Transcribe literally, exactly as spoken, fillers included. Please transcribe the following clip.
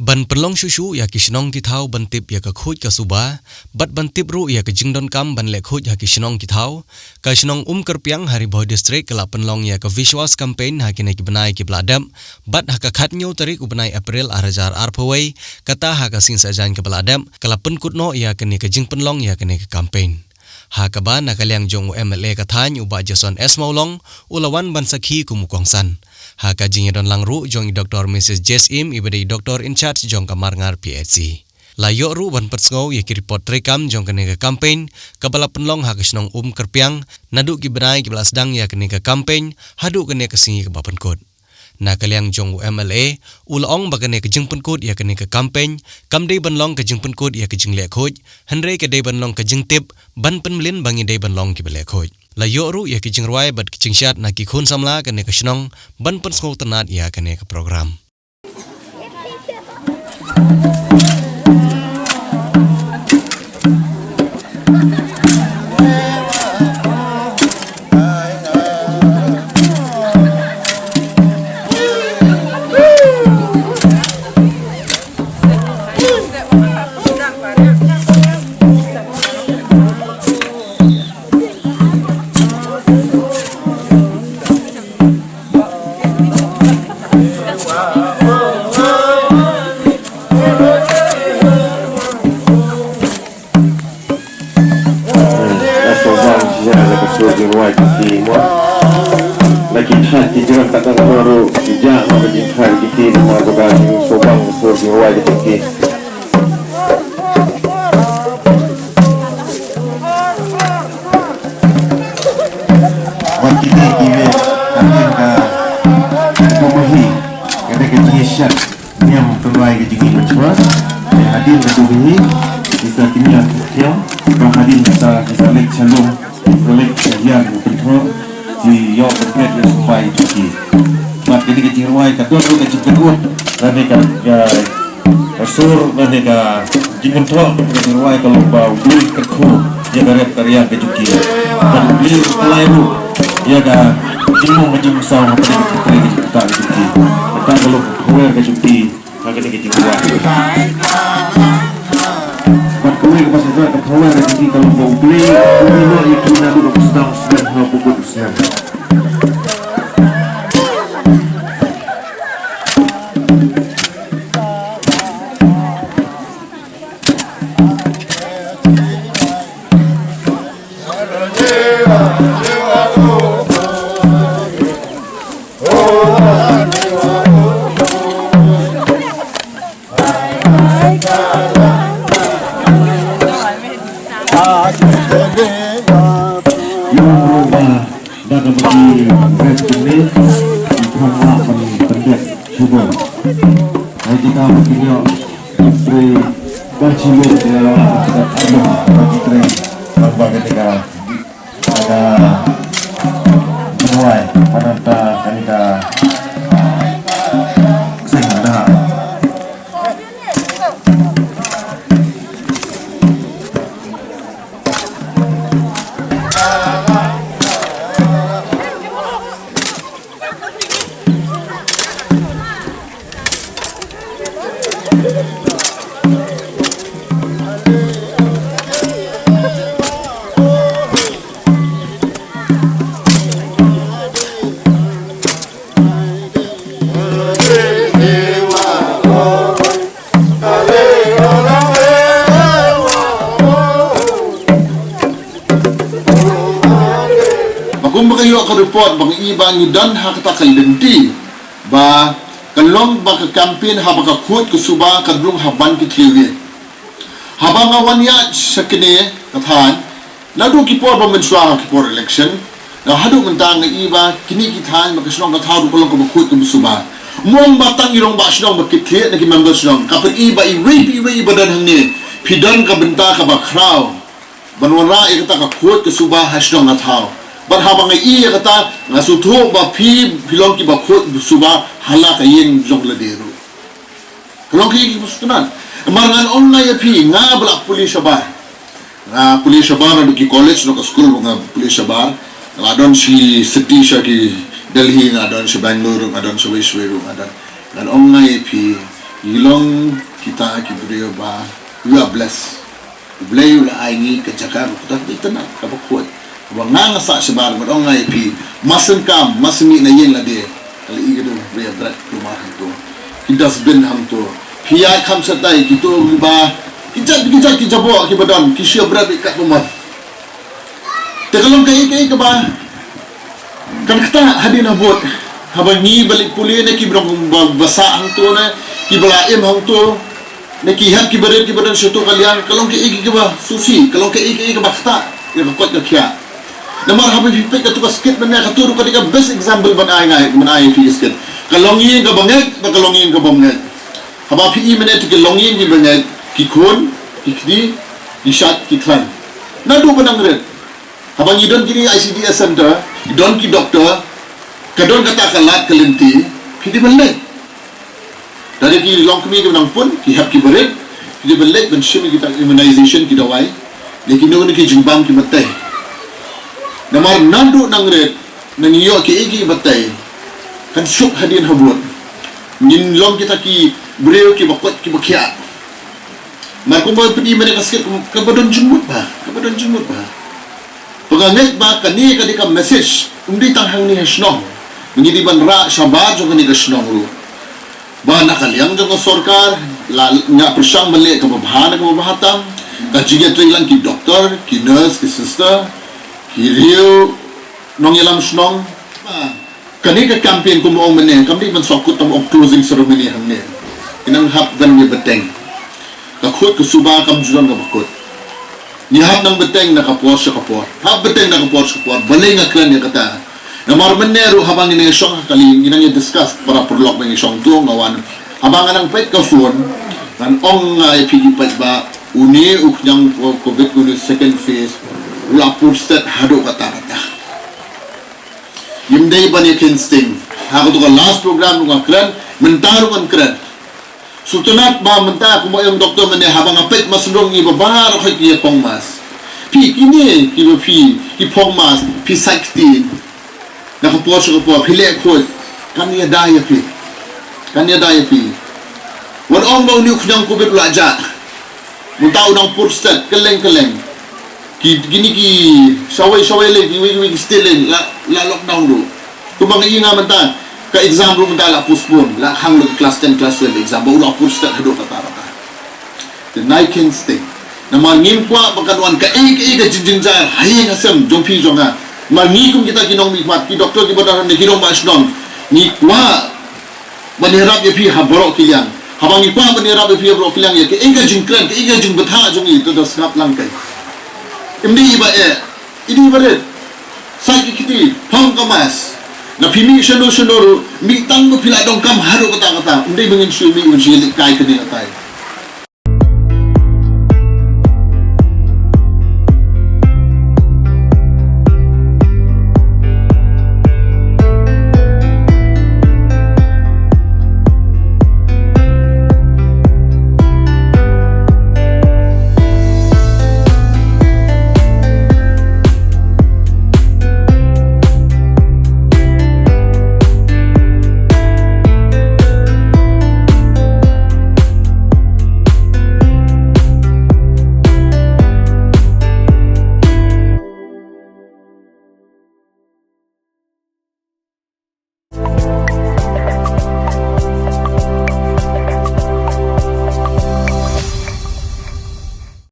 Ban pynlong shuh shuh ïa ki shnong ki thaw ban tip ïa ka khuid ka suba, bad ban tip ruh ïa ka jingdonkam ban leh khuid ha ki shnong ki thaw, ka shnong Umkyrpiang ha Ri Bhoi District ka la pynlong ïa ka Vishwas Campaign ha kine ki bnai ki ba la dep, bad ha ka khathynñiew tarik u bnai April ar hajar arphew wei, kata ha ka sngi Saitjaiñ ka ba la dep, ka la pynkut noh ïa kane ka jingpynlong ïa kane ka campaign. Ha kaba na ka liang jong u M L A ka thaiñ u Bah Jason S Mawlong, u la wan ban sakhi kum u kongsan. Ha ka jingïadon lang ruh jong i Doktor Missus Jess Im, i ba dei i Doktor in charge jong ka Marngar P H C. La ïoh ruh ban pynsngew ïa ki report treikam jong kane ka campaign, ka ba la pynlong ha ka shnong Umkyrpiang, naduh ki bnai ki ba la sdang ïa kane ka campaign, haduh kane ka sngi ka ba pynkut. Na ka liang jong u M L A, u la ong ba kane ka jingpynkut ïa kane ka campaign, kam dei ban long ka jingpynkut ïa ka jingleh khuid, hynrei ka dei ban long ka jingtip, ban pynmlien ba ngi dei ban long ki ba leh khuid. La ïoh ruh ïa ki jingrwai bad ki jingshad na ki khun samla kane ka shnong, ban pynsngew tynnad ïa kane ka program. Ïa, sngewbha ïa ka sur jingrwai jong ki mo. La ki thait ki jrang katno ruh ki jah mo ka jingthait ki ki mo, ka sngewbha ïa ka sur jingrwai jong ki. Wat kine kiwei ka dei ka, ka mahi, ka dei ka jingïashem niam tynrai ka jingim bad shuwa. Te hadien ka tu hi, ki sa kynja ki thiam, ba hadien ki sa, ki sa leit sha lum, ki sa leit sha ïar ki pynthor, ki ïoh ban phet ïa u symbai jong ki. Bad kane ka jingrwai ka don ruh ka jingkynnoh, lane ka, ka, ka sur, lane ka jingkynthoh, ka jingrwai ka long ba U Blei u kyrkhu ïa ka rep ka riang ka jong ki. Bad U Blei u khlaiñ ruh ïa ka jingmong ka jingmynsaw ha kane ka pyrthei ka jong kita ka jong ki. Kata ka long ka khawer ka jong ki. Ka kane ka jingkwah. Bad kawei ka ba shisha ka khawer ka jong ki ka long ba U Blei u ïehnoh ïa ki naduh ba sdang snem haduh ba kut snem. Ïa u ruh ba da kaba ki rep kine ki kham lah ban pyndep shibun. Ai kita ba ki ïoh ki trei ba shibun ki ïoh ba ki trei ba ba ka tika. Ada dua, mana ta kani ka sing ada. Ba kumba ka ïoh ka report ba ngi i ba ngi don ha kata ka lynti ba ka long ba ka campaign haba ka khuid ka suba ka rung ha ban ki three wheel. Haba nga wan ïaid sha kine ka thaiñ naduh ki por ba mynshuwa ha ki por election, na haduh mynta nga i ba kine ki thaiñ ba ka shnong ka thaw ruh ka long kaba khuid kaba suba. Ym ong ba tang i rangbah shnong ba kit thiah na ki member shnong, ka pyni ba iwei pa iwei ba don hangne phi don ka bynta kaba khraw ban wanrah ïa kata ka khuid ka suba ha shnong ha thaw. Bad haba nga i ïa kata nga sngewthuh ba phi, phi long kiba khuid ba suba ha la ka ïing jong lade ruh. Ka long ka ïing kiba sngewtynnat. Namar ngan ong ïa phi, nga ba la pule shabar, nga pule shabar naduh ki college, naduh ka skul nga pule shabar. Nga la don shi city sha ki Delhi, nga don shi Bangalore, nga don shi wei shi wei ruh nga don. Ngan ong ïa phi, Ngi long kita ki briew ba we are blessed. U Blei u la ai ngi ka jaka ka kata ka itynnad kaba khuid. Kaba nga nga sah shabar ban ong nga ïa phi, ma sngewkam, ma sngewmih na ïing lade. Ka la i ka dum briew bret kumar hangto. Ki dustbin hangto. Phi ïa kham shatai kito kiba ki jait ki jait ki jaboh kiba don ki shu bret kat kumar. Te ka long kaei kaei kaba kan ktah hadien habud. Haba ngi ba leit pule ne ki briew ba, ba sah hangto ne ki ba la im hangto ne ki hep ki barit kiba don shato ka liang, ka long kaei kaei kaba susi, ka long kaei kaei kaba ktah ïa ka koit ka khiah. Namar haba phi peit kato ka skit mynne, kato ruh ka dei ka best example ban ai ngai, ban ai phi ka skit. Ka longïing kaba ngeit bad ka longïing kaba ym ngeit. Haba phi i mynne te ki longïing kiba ngeit, ki khun, ki kti, ki shait, ki khlaiñ. Naduh ba nang rit. Haba ngi don kine I C D S center, ngi don ki doktor, ka don kata ka lad ka lynti, phi dei ban leit. Lada ki longkmie ki nang pun, ki hep ki barit, phi dei ban leit ban shim ïa kita immunization, ki dawai, ne kino kino ki jingbam ki mynta. Namar naduh nang rit, nang ïoh kiei kiei batai, kan suk hadien habud. Ngin long kita ki briew kiba koit kiba khiah. Mar kumba phi i mynne ka skit kaba don jingmut bha, kaba don jingmut bha. Ba nga ngeit ba kane ka dei ka message, ym dei tang hangne ha shnong. Ngi dei ban rah shabar jong kane ka shnong ruh. Ba na ka liang jong ka sorkar, la nga pyrshang ban leh kaba bha na kaba bha tam, ka jingïatreilang ki doktor, ki nurse, ki sister, ki riew nongïalam shnong. Ba kane ka campaign kumba ong mynne, kam dei ban sngewkut tang ong closing ceremony hangne. Ngi nang hap ban ïa bteng. Ka khuid ka suba kam ju don kaba kut. Ngi hap nang bteng na ka por sha ka por. Hap bteng na ka por sha ka por. Balei nga kren ïa kata? Namar mynne ruh haba ngi nang ïa shong ha kali, ngi nang ïa discuss para paralok ba ngi shong, to nga wan. Haba nga nang peit ka phone, ngan ong nga ïa phi, phi peit ba une u khñiang covid, une second phase, u la pur stet haduh katta katta. Ngim dei ban ïa kheiñ sting. Ha kato ka last program ruh nga kren, mynta ruh ngan kren. Sngewtynnat ba mynta kumba ong doktor mynne, haba nga peit masnrung ngi baroh ki ïa phong mask. Phi kine kiba phi, ki phong mask, phi sait kti. Na ka por sha ka por, phi leh khuid. Kan ïada ïa phi. Kan ïada ïa phi. Wat ong ba une u khñiang covid u la jah. Mynta u nang pur stet, kylleng kylleng. Ki, kine ki shawei shawei lei, kiwei kiwei ki state lei, la, la lockdown ruh. Kumba nga i nga mynta, ka exam ruh mynta la postpone, la khang lut class ten, class twelve exam, ba u la pur stet haduh katta katta. Te nai kheiñ sting. Namar ngim kwah ba kan wan kaei kaei ka jingjynjar ha ïing ha sem jong phi jong nga. Namar ngi kum kita ki nongmihkhmat, ki doktor kiba don hangne, ki nongbah shnong, ngi kwah ban ïarap ïa phi ha baroh ki liang. Haba ngi kwah ban ïarap ïa phi ha baroh ki liang, ïa kaei ka jingkren, kaei ka jingbthah jong ngi, to da sngap lang kai. Ym dei iba eh, i dei iba rit. Sait ki kti, phong ka mask. Lada phi mih shano shano ruh, mih tang ba phi la donkam haduh katta katta. Ym dei ba ngin shu mih ban shu leit kai kane katai.